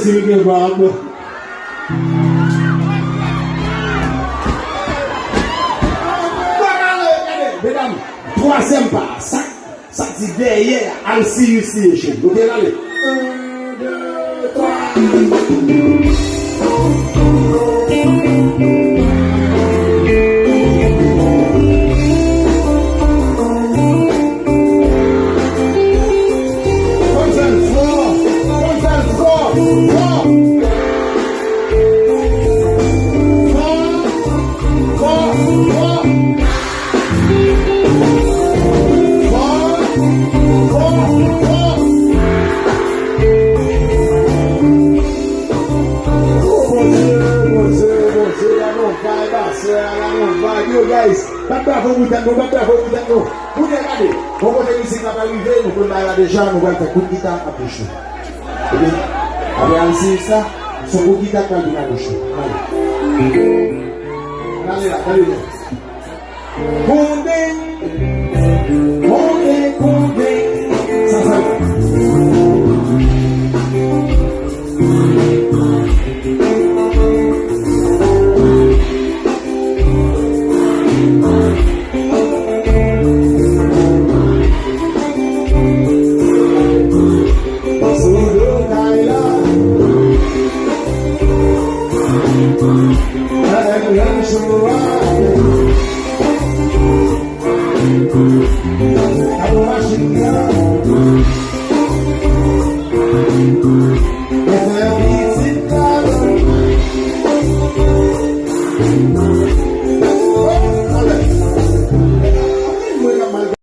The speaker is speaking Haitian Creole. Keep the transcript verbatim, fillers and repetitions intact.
Si li gen vag. Gade, gade, medam, twazyèm pa, sa, sa di dèyè, I'll see you, see you, cheri. Ok, ale. Un, deux, trois. Konn fè l fò, konn fè l fò, fò. Fò, fò, fò. Fò, fò, fò. Oh, Bondye, Bondye, Bondye, la nou vay, pastè, la nou vay. Yo, guys, bat bravo pou tèt nou, bat bravo pou tèt nou. Kounye a, gade, bon kote mizik la pa rive, nou konn bagay la deja, nou pral fè kout gita ak bouch nou. Epi, apre al siy sa, se kout gita k pral vin ak bouch nou. Ale. Ale la, ale la. Konde, konde, konde. Sa, sa. Sou do kay la. Avèk lè cho a. Gade machin nan. Yo fè pitit la.